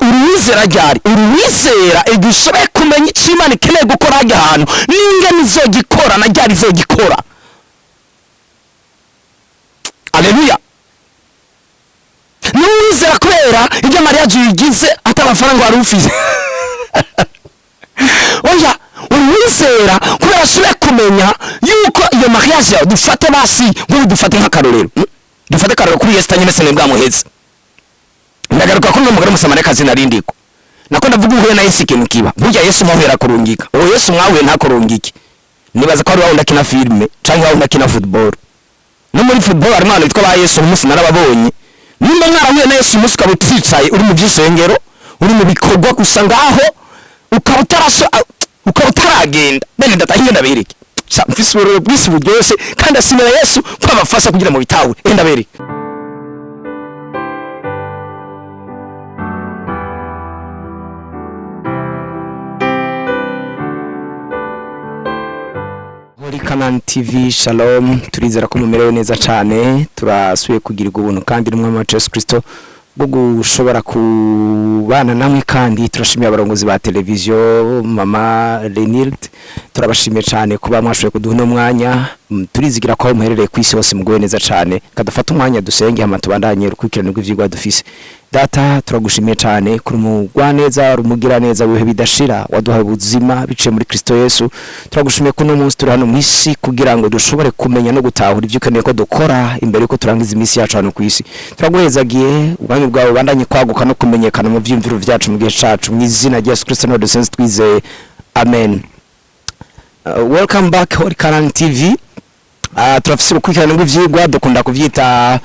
Uruwizera ryari? Uruwizera igihe ushoboye kumenya icyo Imana ikeneye gukora hajya ahantu, n'ingene izogikora na ryari izogikora. Aleluya! N'uwizera kubera ibyo mariage uyigize ati amafaranga wari ufise. Oya, uwizera kubera ashoboye kumenya yuko iyo mariage yawe, dufate basi nk'ubu, dufate nk'akarorero, Dufate akarorero kuri Yesu nyine, sene bwamuheze. Ndagaruka kuri uno mugore w'Umusamariyakazi. Narindiko nako ndavuga, uhuye na Yesu ikintu kiba burya Yesu mwahuye arakurungika. Uwo Yesu mwahuye ntakurungike, nibaza ko ari wa wundi akina filime canke wa wundi akina football. No muri football harimo abantu bitwa ba Yesu. Umunsi narababonye. Nimba mwarahuye na Yesu umunsi ukaba uticaye, uri mu by'isengero, uri mu bikorwa gusa ngaho, ukaba utaraso, ukaba utaragenda, bene data, hinge ndabereke. Mfise uburoro bw'isi buryoshye, kandi ashimira Yesu ko abafasha kugira mu bitahure. Enda ndabereke. Holy Canaan TV, shalom. Turizera ko mumerewe neza cyane. Turasubiye kugirirwa ubuntu kandi n'Umwami wacu Yesu Kristo bwo gushobora kubana namwe, kandi turashimiye abarongozi ba televiziyo, mama Renilde, turabashimiye cyane kuba mwashoboye kuduha uno mwanya. Turizigira ko aho muherereye ku isi hose muguwe neza cyane. Kadufate umwanya dusenge, hama tubandanye urukurikirane rw'ivyigwa dufise. Data, turagushimiye cyane kuri umugwaneza, rumugira neza wihe bidashira, waduhaye ubuzima biciye muri Kristo Yesu. Turagushimiye ko uno munsi turi hano mu isi kugira ngo dushobore kumenya no gutahura ibyo ukeneye ko dukora imbere yuko turangiza iminsi yacu hano ku isi. Turaguhezagiye, ubwami bwawe bubandanye kwaguka no kumenyekana mu vyiyumviro vyacu, mu gihe cacu. Mu izina rya Yesu Kristo niho dusenze twizeye, amen. Welcome back, Holy Canaan TV. Turafise urukurikirane rw'ivyigwa dukunda kuvyita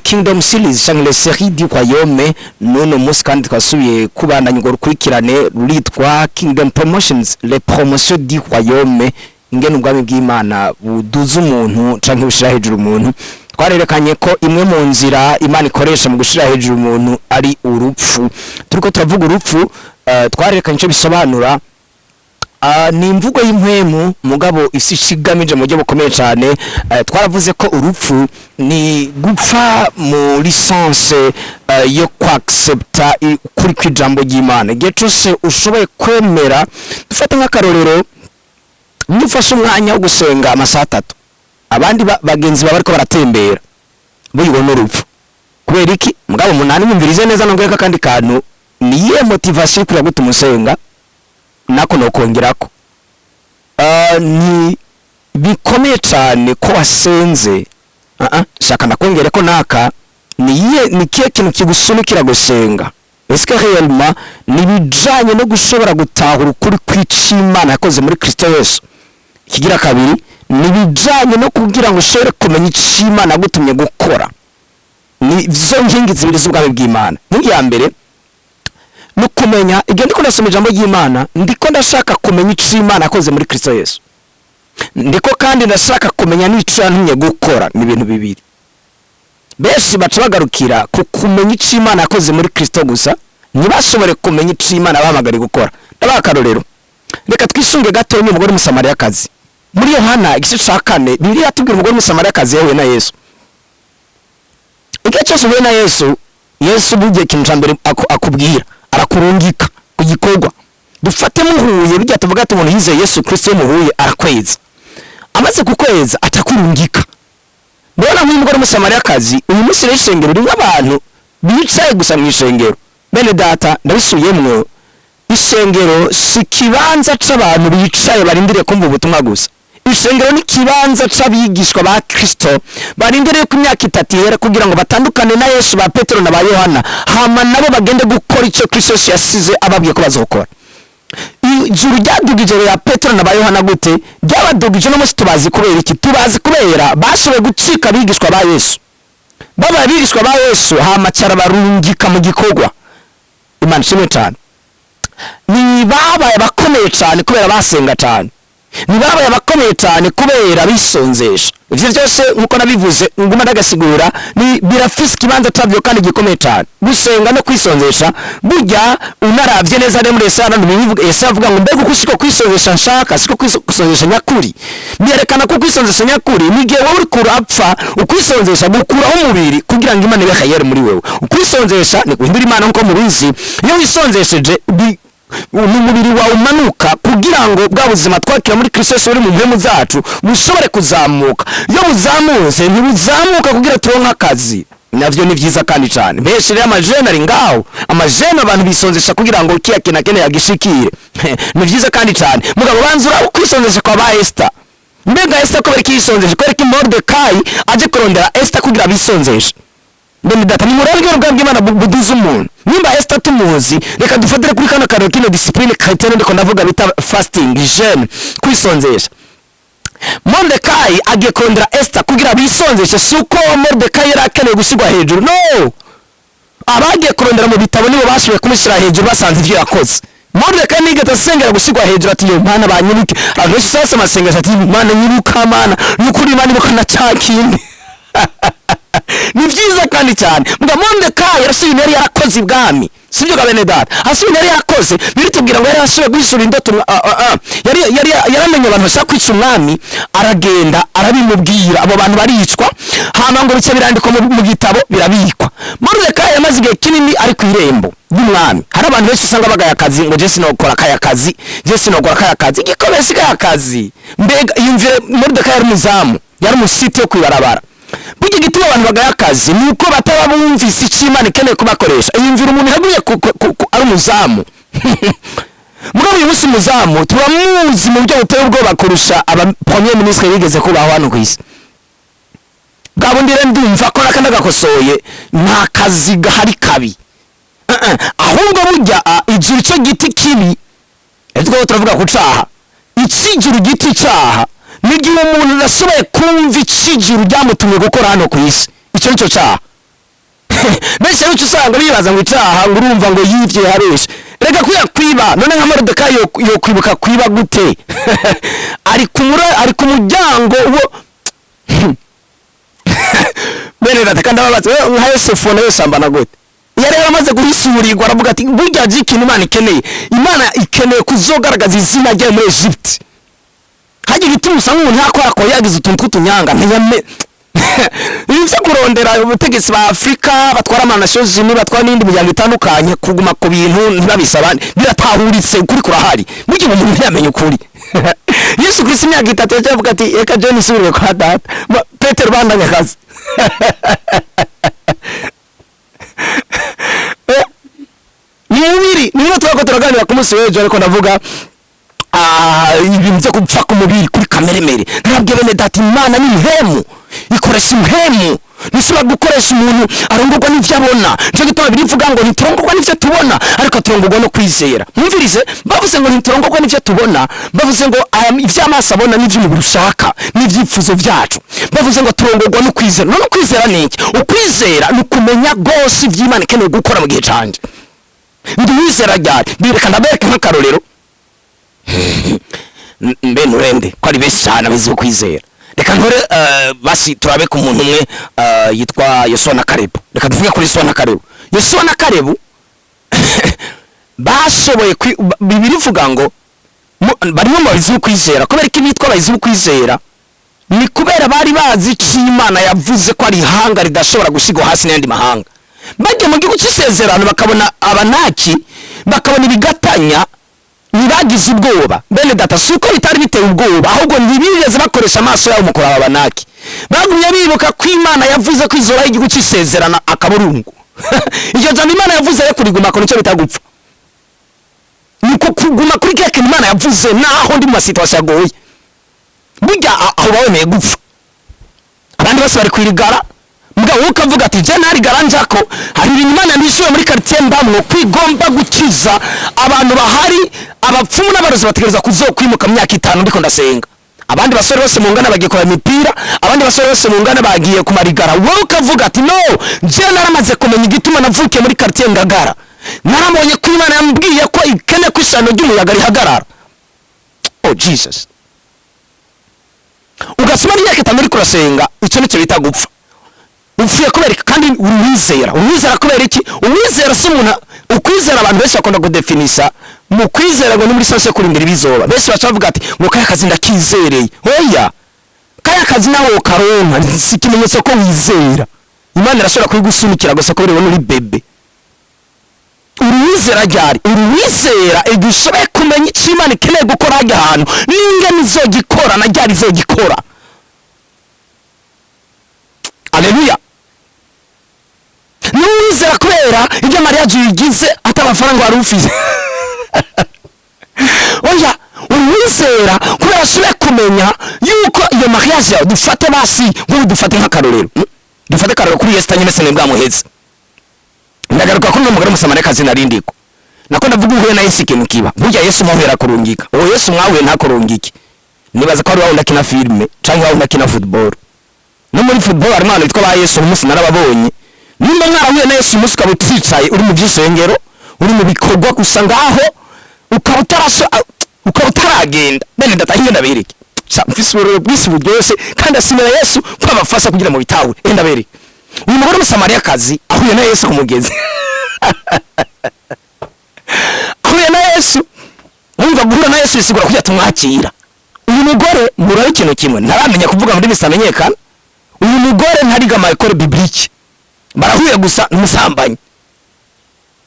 Kingdom Series canke les séries du royaume. N'uno munsi kandi twasubiye kubandanya urwo rukurikirane, ruritwa Kingdom Promotions, les promotions du royaume, ingene ubwami bw'Imana buduza umuntu canke bushira hejuru umuntu. Twarerekanye ko imwe mu nzira Imana ikoresha mu gushira hejuru umuntu ari urupfu. Turiko turavuga urupfu, twarerekanye ico bisobanura. Ni imvugo y'impwemu, mugabo isi ishigamije mu buryo bukomeye cyane. Twaravuze ko urupfu ni gupfa muri sens yo kwaccepta ukuri kw'ijambo ry'Imana. Igihe cyose ushoboye kwemera, dufate nk'akarorero, niba ufashe umwanya wo gusenga amasaha 3, abandi bagenzi bawe bariko baratembera, buryo n'urupfu. Kubera iki? Mugabo umunani, mwumvirize neza, nongere akandi kantu: ni iyihe motivation ikwiriye gutuma usenga? Nako nokongerako, ni bikomeye cyane ko wasenze. Shaka nakongere ko naka ni iyihe, ni kihe kintu kigusunikira gusenga? Est-ce que réellement ni bijanye no gushobora gutahura ukuri kw'Imana yakoze muri Kristo Yesu? Ikigira kabiri, ni bijanye no kugira ngo ushobore kumenya icyo Imana yagutumye gukora. Ni zo nkingi zibiri z'ubwami bw'Imana. Inkingi ya mbere ni ukumenya, igihe ndiko ndasoma ijambo ry'Imana, ndiko ndashaka kumenya icyo Imana yakoze muri Kristo Yesu, ndiko kandi ndashaka kumenya n'icyo yantumye gukora. Ni ibintu bibiri. Benshi baca bagarukira ku kumenya icyo Imana yakoze muri Kristo gusa, ntibashobore kumenya icyo Imana bahamagariye gukora. Ndabaha akarorero, reka twisunge gato n'umugore w'Umusamariyakazi. Muri Yohana igice ca 4, Bibiliya yatubwira umugore w'Umusamariyakazi yahuye na Yesu. Igihe cyose uhuye na Yesu, Yesu burya ikintu ca mbere akubwira, arakurungika ku gikorwa. Dufate muhuye, bijya tuvuga ati umuntu yizeye Yesu Kristo, muhuye arakweza, amaze kukweza atakurungika. Mbona nk'uyu mugore w'Umusamariyakazi, uyu munsi rero ishengero rimwe abantu bicaye gusa mu ishengero. Bene data, ndabisubiyemwo, ishengero si ikibanza c'abantu bicaye barindiriye kumva ubutumwa gusa. Ishengero ni ikibanza c'abigishwa ba Kristo barindiriye ko imyaka 3 ihera kugira ngo batandukane na Yesu, ba Petero na ba Yohana, hama nabo bagende gukora icyo Kristo Yesu yasize ababwiye ko bazokora. Ijuru ryadugije ya Petero na ba Yohana gute? Ryabadugije no munsi tubazi kubera iki? Tubazi kubera bashoboye gucika abigishwa ba Yesu. Babaye abigishwa ba Yesu, hama carabarungika mu gikorwa. Imana ishimwe cyane. Ni babaye abakomeye cyane kubera basenga cyane. Ntibabaye abakomeye cyane kubera bisonzesha. Ivyo byose, nkuko nabivuze, nguma ndagasigura, ni birafise ikibanza cyabyo kandi gikomeye cyane, gusenga no kwisonzesha. Burya unaravye neza rero, muri Yesaya ntibivuga, Yesaya avuga ngo: "Mbega uko siko kwisonzesha nshaka, siko kwisonzesha nyakuri." Byerekana ko kwisonzesha nyakuri ni igihe wowe uriko urapfa. Ukwisonzesha gukuraho umubiri kugira ngo Imana ibe réelle muri wewe. Ukwisonzesha ni guhindura Imana. Nkuko mubizi, iyo wisonzesheje ni umubiri wawe umanuka kugira ngo bwa buzima twakira muri Kristo Yesu buri mu mpemu zacu bushobore kuzamuka. Iyo buzamutse, ntibuzamuka kugira turonke akazi. Navyo ni vyiza kandi cyane. Benshi rero, ama jeûne ari ngaho, ama jeûne, abantu bisonzesha kugira ngo kiya kintu akeneye agishikire. Ni vyiza kandi cyane, mugabo banza urabe kwisonzesha kwa ba Esther. Mbega Esther ko bariko yisonzesha, kubera ko Moridekayi aje kurondera Esther kugira bisonzeshe? Bene data, nimurebe ubwenge bw'Imana buduza umuntu. Nimba Esther tumuzi, reka dufatire kuri kano kantu kino discipline chrétienne ndiko ndavuga bita fasting, jeûne, kwisonzesha. Moridekayi agiye kurondera Esther kugira bisonzeshe. Si uko Moridekayi yari akeneye gushyirwa hejuru, no abagiye kurondera mu bitabo nibo bashoboye kumushyira hejuru basanze ibyo yakoze. Moridekayi nigeze asengera gushyirwa hejuru ati: "Yo Mana, banyibuke." Abantu benshi sasa amasengesho ati: "Mana nyibuka, Mana nukuri, Mana ibuka na ca kindi." Ni byiza kandi cyane. Mbwa Moridekayi yarasuye ibintu yari yarakoze ibwami, sibyo ga bene data? Hasi ibintu yari yarakoze, biritubwira ngo yari yarashoboye guhishura indoto. Yari yaramenye abantu bashaka kwica umwami, aragenda arabimubwira, abo bantu baricwa. Hama ngo bice birandikwa mu gitabo, birabikwa. Moridekayi yamaze igihe kinini ari ku irembo ry'umwami. Hari abantu benshi usanga bagaya akazi ngo: "Je sinokora kaya kazi, je sinokora kaya kazi." Igikomeye si kaya kazi. Mbega yumvire, Moridekayi yari umuzamu, yari umusiti wo kwibarabara. Burya igituma abantu bagaya akazi ni uko bataba bumvise icyo Imana ikeneye kubakoresha. Yumvira umuntu yaguye ari umuzamu. Muri uyu munsi umuzamu turamuzi mu buryo buteye ubwoba kurusha aba premier ministre bigeze kubaho hano ku isi. Bwa bundi rero ndumva ko nakandi gakosoye, nta kazi gahari kabi. Ahubwo burya ijuru icyo giti kibi, twaba turavuga ku caha, icijuru giti caha ni igihe umuntu adashoboye kumva icijuru ryamutumye gukora hano ku isi. Icyo nicyo caha. Benshi rero uca usanga bibaza ngo icaha, ngo urumva ngo yivye, yareshe. Reka kuya kwiba. None nka Moridekayi yo kwibuka kwiba gute ari ku muryango wo? Bene data, kandi ababaza, we nka Yosefu nawe sambana gute? Yari yaramaze guhishurirwa, aravuga ati: "Burya aje ikintu Imana ikeneye, Imana ikeneye kuzogaragaza izina ryayo muri Egypte." Hajya igituma usanga umuntu yakora ko yagize utuntu tw'utunyanga, ntiyame ibi byo kurondera ubutegetsi ba Afurika, batwara ama Nations Unies, batwara n'indi miryango itandukanye, kuguma ku bintu ntibabisaba, biratahuritse. Ukuri kurahari, burya umuntu ntiyamenye ukuri. Yesu Kristo imyaka 3 yaciye avuga ati: "Reka John isubire kwa data." Petero, bandanye akazi. Ni mubiri niyo twako turaganira ku munsi w'ejo, ariko ndavuga ibintu byo gupfa ku mubiri, kuri kamere mere. Ntabwo, bene data, Imana ni impemu, ikoresha impemu. Ntishobora gukoresha umuntu arongorwa n'ibyo abona. Nicyo gituma birivuga ngo ntiturongorwa n'ibyo tubona, ariko turongorwa no kwizera. Mwumvirize, bavuze ngo ntiturongorwa n'ibyo tubona, bavuze ngo ibyo amaso abona n'iby'umubiri ushaka n'ibyifuzo byacu. Bavuze ngo turongorwa no kwizera. None ukwizera ni iki? Ukwizera ni ukumenya rwose iby'Imana ikeneye gukora mu gihe canje. Ndi uwizera ryari? Reka ndabereke nk'akarorero. Mbe nurende ko ari benshi cyane abizi ukwizera? Reka ntore, basi turabe ku muntu umwe yitwa Yosuwa na Karebu. Reka tuvuge kuri Yosuwa na Karebu. Yosuwa na Karebu bashoboye, Bibiliya ivuga ngo barimo mu bahizi b'ukwizera. Kubera ko bitwa abahizi b'ukwizera ni kubera bari bazi icyo Imana yavuze, ko ari ihanga ridashobora gushyirwa hasi n'ayandi mahanga. Bagiye mu gihugu cy'isezerano, bakabona Abanaki, bakabona ibigatanya, ntibagize ubwoba. Bene data, si uko bitari biteye ubwoba, ahubwo ntibigeze bakoresha amaso yabo mu kuraba Abanaki. Bagumye bibuka ko Imana yavuze ko izobaho igihugu cy'isezerano akaburungu. Iryo jambo Imana yavuze rero kuriguma ko nicyo bita gupfa, niko kuguma kuri kiriya kintu Imana yavuze naho ndi mu ma situation agoye. Burya aho uba wemeye gupfa, abandi bose bari kwirigara, mugabo wowe ukavuga ati: "Je ntarigara njako, hari ibintu Imana nishyuye muri quartier mbamwo kwigomba gukiza abantu bahari, abapfumu n'abarozi bategereza kuzokwimuka mu myaka 5 ndiko ndasenga." Abandi basore bose mungana bagiye kureba imipira, abandi basore bose mungana bagiye kumarigara, wowe ukavuga ati: "No, je naramaze kumenya igituma navukiye muri quartier Ngagara. Narabonye ko Imana yambwiye ko ikene ko isano ry'umuyaga rihagarara." Oh Jesus! Ugasoma imyaka 5 uriko urasenga, icyo nicyo bita gupfa. Upfuye kubera iki? Kandi uwizera, uwizera kubera iki? Uwizera si umuntu ukwizera. Abantu benshi bakunda kudefinisa mu kwizera ngo ni muri sens yo kurindira ibizoba. Benshi baca bavuga ati ngo kaya kazi ndakizereye. Oya, kaya kazi nawe ukaronka si ikimenyetso ko wizera. Imana irashobora kubigusunikira gusa kubera ubona uri bébé. Uruwizera ryari? Uruwizera igihe ushoboye kumenya icyo Imana ikeneye gukora hajya ahantu, n'ingene izogikora na ryari izogikora. Aleluya! Niwizera kubera ibyo mariage uyigize ati amafaranga wari ufise. Oya, uwizera kubera ashoboye kumenya yuko iyo mariage yawe, dufate basi nk'ubu, dufate nk'akarorero, Dufate akarorero kuri Yesu nyine, sene bwamuheze. Ndagaruka kuri uno mugore w'Umusamariyakazi. Narindiko nako ndavuga, uhuye na Yesu ikintu kiba burya. Yesu muhera kurungika, uwo Yesu mwahuye ntakurungike. Nibaza ko ari wawe ndakina filime canke wawe ndakina football. No muri football harimo abantu bitwa ba Yesu. Umunsi narababonye. Nimba mwarahuye na Yesu umunsi ukaba uticaye, uri mu by'isengero, uri mu bikorwa gusa ngaho, ukaba utaraso, ukaba utaragenda, bene data, hinge ndabereke. Mfise uburoro bwisi buryoshye kandi asimira Yesu ko abafasha kugira mu bitahure. Enda ndabereke uyu mugore w'Umusamariyakazi ahuye na Yesu ku mugezi. Ahuye na Yesu, wumva guhura na Yesu bisigura kugira tumwakira. Uyu mugore, murabe ikintu kimwe ntaramenya kuvuga muri bisamenyekana. Uyu mugore ntariga ama école biblique, barahuye gusa n'umusambanyi.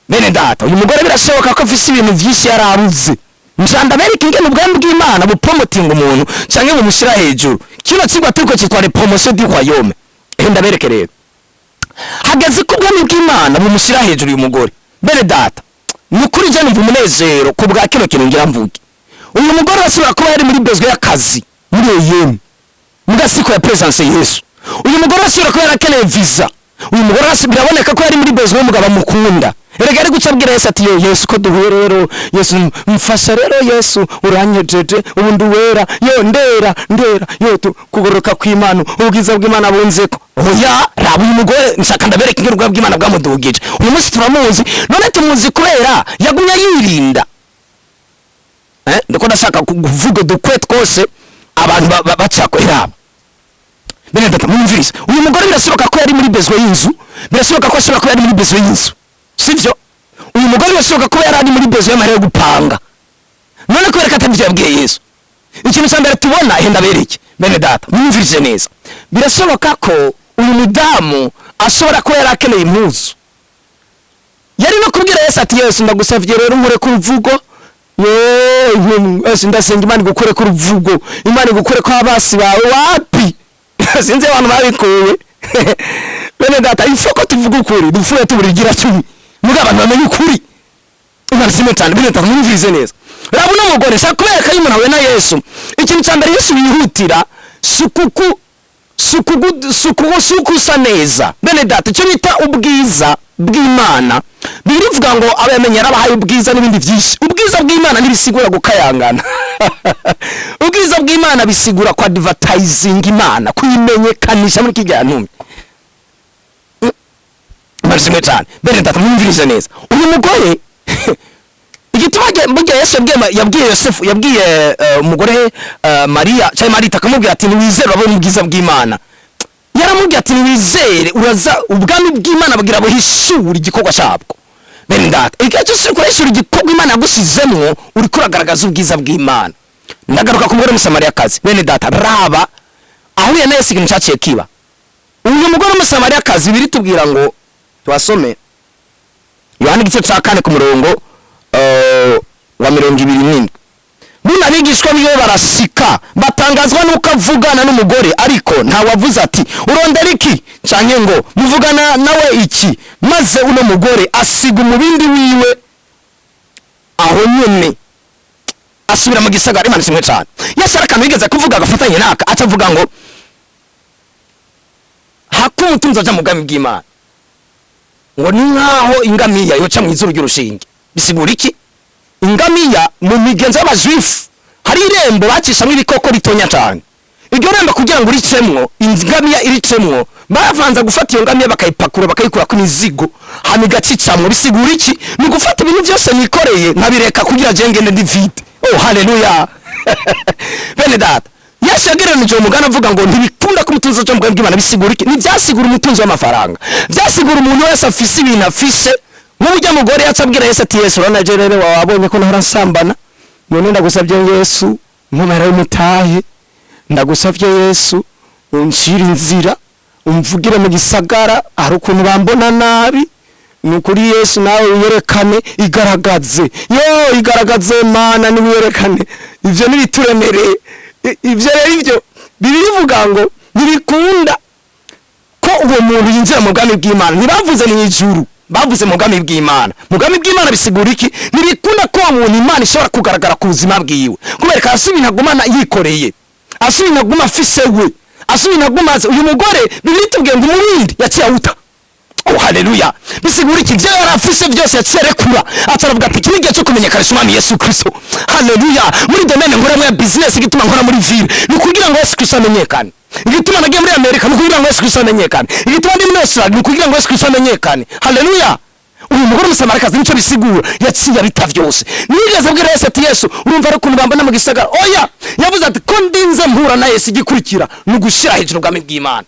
Bene data, uyu mugore birashoboka ko afise ibintu vyinshi yarabuze. Nshanda bereka ingene ubwami bw'Imana bupromotinga umuntu canke bumushyira hejuru. Kino kigwa turiko cyitwa les promotion du royaume. Ehe, ndabereke rero, hageze ko ubwami bw'Imana bumushyira hejuru uyu mugore. Bene data, ni ukuri je numva umunezero ku bwa kino kintu ngira mvuge. Uyu mugore ashobora kuba yari muri besoin y'akazi muri EM, mugasiko ya présence Yesu. Uyu mugore ashobora kuba yarakeneye visa. Uyu mugore biraboneka ko yari muri besoin y'umugabo amukunda. Erega ari guca abwira Yesu ati: "Yo Yesu, ko duhuye rero, Yesu mfasha rero, Yesu uranyejeje, ubu ndi uwera, yo ndera ndera, yo kugororoka kw'Imana, ubwiza bw'Imana bunzeko." Oya, raba uyu mugore, nshaka ndabereka ingene ubwiza bw'Imana bwamudugije. Uyu munsi turamuzi. None tumuzi kubera yagumye yirinda. Ndiko ndashaka kuvuga dukwe twose abantu bacako. Iraba, bene data, mwumvirize. Uyu mugore birashoboka ko yari muri besoin y'inzu, birashoboka ko ashobora kuba yari muri besoin y'inzu, sivyo? Uyu mugore birashoboka ko yari ari muri besoin y'amahera yo gupanga. None kubera ko atabyo yabwiye Yesu, ikintu cya mbere tubona, henda bereke, bene data, mwumvirize neza, birashoboka ko uyu mudamu ashobora kuba yari akeneye impuzu. Yari no kubwira Yesu ati: "Yesu, ndagusavye rero nkure ku ruvugo. Yewe ndasenga Imana igukure ku ruvugo, Imana igukure ko abasi bawe." Wapi, sinzi abantu babikuye. Bene data, ifoko tuvuga ukuri, dupfuye tuburigira cumi muga abantu bamenye ukuri. Imana ishimwe cyane. Bene data, mwumvirize neza. Raba uno mugore, shaka kubereka iyo umuntu ahuye na Yesu, ikintu cya mbere Yesu yihutira sukuku sukugu sukugu sukusa neza. Bene data, icyo bita ubwiza bw'Imana, Bibiliya ivuga ngo aba yamenye yarabahaye ubwiza n'ibindi byinshi. Ubwiza bw'Imana ntibisigura gukayangana. Ubwiza bw'Imana bisigura kwa advertising Imana, kuyimenyekanisha muri kijya ntumye. Imana cyane. Bene data, mwumvirize neza. Uyu mugore, igituma burya Yesu yabwiye Yosefu, yabwiye umugore Mariya cyangwa Marita, akamubwira ati: "Ntiwizere urabona ubwiza bw'Imana." Yaramubwiye ati: "Ntiwizere uraza ubwami bw'Imana bwira buhishure igikorwa cyabwo." Bene data, igihe cyose uri kurahishura igikorwa Imana yagusizemwo, uriko uragaragaza ubwiza bw'Imana. Ndagaruka ku mugore w'Umusamariyakazi. Bene data, raba ahuye na Yesu, ikintu cyaciye kiba. Uyu mugore w'Umusamariyakazi, biri tubwira ngo tuhasome Yohana igice cya 4 ku murongo wa 27. Buno abigishwa biwe barasika, batangazwa n'uko avugana n'umugore, ariko ntawavuze ati: "Urondera iki?" canke ngo: "Muvugana nawe iki?" Maze uno mugore asiga umubindi wiwe aho nyene, asubira mu gisagara. Imana ishimwe cyane. Yesu hari akantu yigeze kuvuga agafatanye naka, aca avuga ngo hako umutunzi aja mu bwami bw'Imana ngo ni nkaho ingamiya yoca mu izuru ry'urushinge. Bisigura iki? Ingamiya, mu migenzo y'abajuifu, hari irembo bacishamo ibikoko ritonya cyane. Iryo rembo kugira ngo uricemwo, ingamiya iricemwo, bavanza gufata iyo ngamiya bakayipakura, bakayikurako imizigo, hama igacicamwo. Bisigura iki? Ni gufata ibintu byose nikoreye nkabireka kugira je ngende ndi vide. Oh, haleluya! Bene data, Yesu Yesu yagereranije uwo mugani avuga ngo ntibikunda ko umutunzi aja mu bwami bw'Imana. Bisigura iki? Ntibyasigura umutunzi w'amafaranga, byasigura umuntu wese afise ibintu afise. Nk'uburyo mugore yaca abwira Yesu ati: "Yesu, urabona je rero wabonye ko nahora nsambana, none ndagusabye Yesu nkomera y'umutahe, ndagusabye Yesu uncire inzira, umvugire mu gisagara, hari ukuntu bambona nabi. Ni ukuri Yesu, nawe wiyerekane, igaragaze, yo igaragaze Mana, niwiyerekane." Ivyo ntibituremereye. Ivyo rero, ivyo Bibiliya ivuga ngo ntibikunda ko uwo muntu yinjira mu bwami bw'Imana. Ntibavuze mu ijuru, bavuze mu bwami bw'Imana. Mu bwami bw'Imana bisigura iki? Ntibikunda ko uwo muntu Imana ishobora kugaragara ku buzima bwiwe, kubera ko afise ibintu agumana yikoreye, afise ibintu aguma afise we, afise ibintu aguma azi. Uyu mugore, Bibiliya itubwiye ngo umubindi yaciye awuta. Oh, haleluya! Bisigura iki? Ibyo yari afise byose yaciye arekura, ataravuga ati: "Iki ni igihe cyo kumenyekanisha Umwami Yesu Kristo." Haleluya! Muri domaine nkoramo ya business, igituma nkora muri ville ni ukugira ngo Yesu Kristo amenyekane. Igituma nagiye muri Amerika ni ukugira ngo Yesu Kristo amenyekane. Igituma ndi muri Australia ni ukugira ngo Yesu Kristo amenyekane. Haleluya! Uyu mugore w'Umusamarikazi, nicyo bisigura, yaciye abita byose. Ntiyigeze abwira Yesu ati: "Yesu, urumva ari ukuntu bambona mu gisagara." Oya, yavuze ati: "Ko ndinze mpura na Yesu, igikurikira ni ugushyira hejuru ubwami bw'Imana."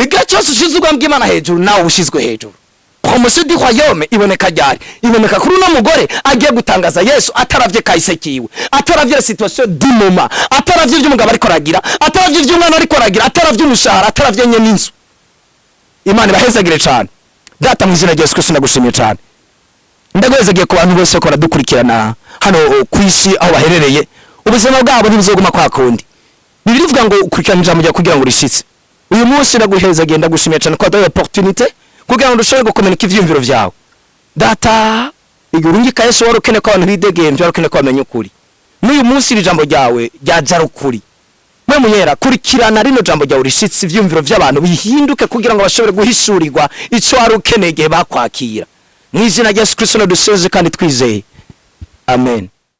Igihe cyose ushize ubwami bw'Imana hejuru, nawe uba ushyizwe hejuru. Promotion du royaume iboneka ryari? Iboneka kuri uno mugore agiye gutangaza Yesu, ataravye kahise kiwe, ataravye la situation du moment, ataravye ibyo umugabo ariko aragira, ataravye ibyo umwana ariko aragira, ataravye umushahara, ataravye nyene inzu. Imana ibahezagire cane. Data, mu izina rya Yesu Kristo, ndagushimiye cane, ndaguhezagiye ku bantu bose ko baradukurikirana hano ku isi aho baherereye. Ubuzima bwabo ntibuzoguma kwa kundi. Bibiliya ivuga ngo ukurikirana ijambo ryawe kugira ngo rishitse. Uyu munsi ndaguhezagiye, ndagushimiye cyane ko waduhaye opportunité kugira ngo dushobore gukomenika ivyiyumviro vyawe. Data, igihe urungika Yesu, wari ukeneye ko abantu bidegemvya, wari ukeneye ko bamenya ukuri. N'uyu munsi iri jambo ryawe ryaja ari ukuri. Mwe muyera, kurikirana rino jambo ryawe rishitse, ivyiyumviro vy'abantu bihinduke kugira ngo bashobore guhishurirwa ico wari ukeneye igihe bakwakira. Mu izina rya Yesu Kristo duseze kandi twizeye, amen.